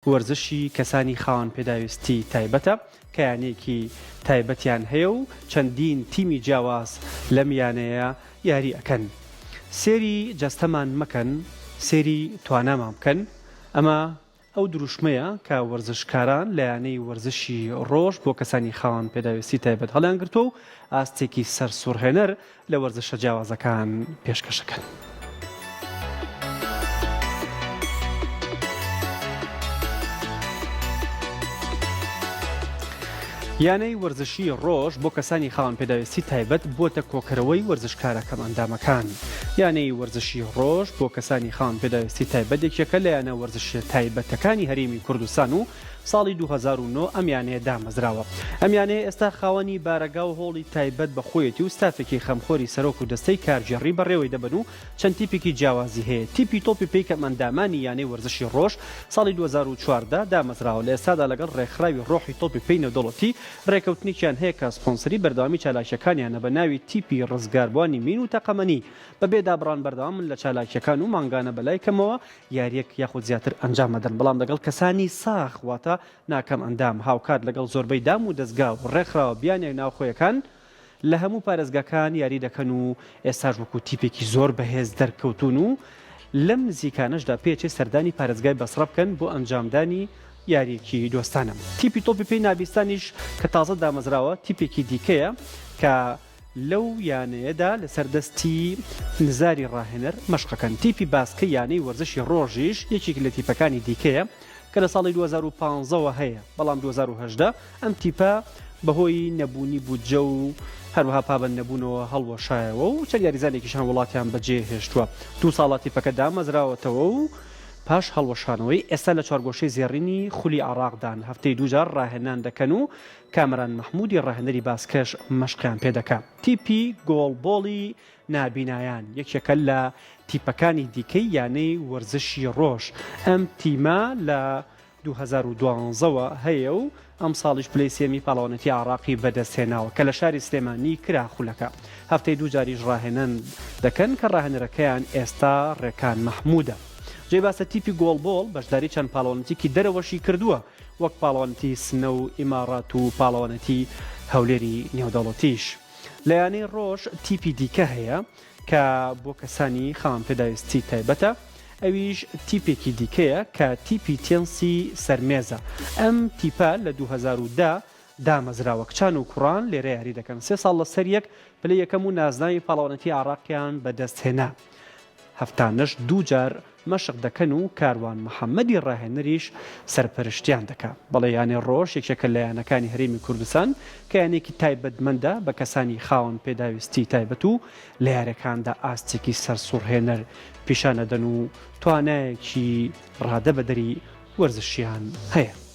وەرزشی کەسانی خاوەن پێداویستی تایبەتە کە یانەیەکی تایبەتیان هەیە و چەندین تیمی جیاواز لەم یانەیە یاری ئەکەن. سێری جەستەمان مەکەن سێری توانامان بکەن ئەمە ئەو دروشمەیە کە وەرزشکاران لە یانەی وەرزشی ڕۆژ بۆ کەسانی خاوەن پێداویستی تایبەت هەڵیانگرتووە و ئاستێکی سەرسوڕهێنەر لە وەرزشە جیاوازەکان پێشکەشەکەن. یانەی وەرزشی ڕۆژ بۆ کەسانی خاوەن پێداویستی تایبەت بووەتە کۆکەرەوەی وەرزشکارە کەمئەندامەکان. یانەی وەرزشی ڕۆژ بۆ کەسانی خاوەن پێداویستی تایبەت یەکێکە لە یانە وەرزشیە تایبەتەکانی هەرێمی کوردستان و ساڵی 2009 ئەم یانەیە دامەزراوە. ئەم یانەیە ئێستا خاوەنی بارەگا و هۆڵی تایبەت بە خۆیەتی و ستافێکی خەمخۆری سەرۆک و دەستەی کارگێڕی بەڕێوەی دەبەن و چەند تیپێکی جیاوازی هەیە. تیپی تۆپی پێی کەمئەندامانی یانەی وەرزشی ڕۆژ ساڵی 2014 دامەزراوە، لە ئێستادا لەگەڵ ڕێکخراوی ڕۆحی تۆپی پێی نێودەوڵەتی ڕێکەوتنێکیان هەیە کە سپۆنسەری بەردەوامی چالاکییەکانیانە بە ناوی تیپی ڕزگاربووانی مین و تەقەمەنی بەبێ دابڕان بەردەوامن لە چالاکییەکان و مانگانە بەلای کەمەوە یارییەک یاخود زیاتر ئەنجام ئەدەن، بەڵام لەگەڵ کەسانی ساغ واتە ناکەم ئەندام، هاوکات لەگەڵ زۆربەی دام و دەزگا و ڕێکخراوە بیانیە ناوخۆیەکان لە هەموو پارێزگاکان یاری دەکەن و ئێستاش وەکو تیپێکی زۆر بەهێز دەرکەوتوون و لەم نزیکانەشدا پێچێ سەردانی پارێزگای بەسڕە بکەن بۆ ئەنجامدانی یارییەکی دۆستانە. تیپی تۆپی پێی نابیستانیش کە تازە دامەزراوە تیپێکی دیکەیە کە لەو یانەیەدا لەسەر دەستی نزاری ڕاهێنەر مەشقەکەن. تیپی باسکەی یانەی وەرزشی ڕۆژیش یەکێک لە تیپەکانی دیکەیە کە لە ساڵی 2015 وە هەیە، بەڵام 2018 ئەم تیپە بەهۆی نەبوونی بودجە و هەروەها پابەند نەبوونەوە هەڵوەشایەوە و چەند یاریزانێکیشان وڵاتیان بەجێهێشتووە. دوو ساڵە تیپەکە دامەزراوەتەوە و پاش هەڵوەشانەوەی ئێستا لە چوارگۆشەی زێڕینی خولی عێراقدان، هەفتەی دووجار ڕاهێنان دەکەن و کامەران مەحمودی ڕاهێنەری باسکەش مەشقیان پێدەکا. تیپی گۆڵبۆڵی نابینایان یەکێکە لە تیپەکانی دیکەی یانەی وەرزشی ڕۆژ، ئەم تیمە لە 2012 وە هەیە و ئەمساڵیش پلەی سێیەمی پاڵەوانێتی عێراقی بەدەستهێناوە کە لە شاری سلێمانی کرا خولەکە. هەفتەی دوو جاریش ڕاهێنان دەکەن کە ڕاهێنەرەکەیان ئێستا ڕێکان مەحمودە. جێی باسە تیپی گۆڵبۆڵ بەشداری چەند پاڵەوانێتیکی دەرەوەشی کردووە وەک پاڵەوانێتی سنە و ئیماڕات و پاڵەوانێتی هەولێری نێودەوڵەتیش. لە یانەی ڕۆژ تیپی دیکە هەیە کە بۆ کەسانی خاوەن پێداویستی تایبەتە، ئەویش تیپێکی دیکەیە کە تیپی تێنسی سەرمێزە. ئەم تیپە لە 2010 دامەزراوە، کچان و کوڕان لێرە یاری دەکەن. سێ ساڵ لەسەریەک پلەی یەکەم و نازناوی پاڵەوانێتی عێراقیان بەدەستهێنا. هەفتانەش دوو جار مەشق دەکەن و کاروان محەمەدی ڕاهێنەریش سەرپەرشتیان دەکا. بەڵێ یانەی ڕۆژ یەکێکە لە یانەکانی هەرێمی کوردستان کە یانەیەکی تایبەتمەندە بە کەسانی خاوەن پێداویستی تایبەت و لە یاریەکاندا ئاستێکی سەرسوڕهێنەر پیشان ئەدەن و توانایەکی ڕادەبەدەری وەرزشیان هەیە.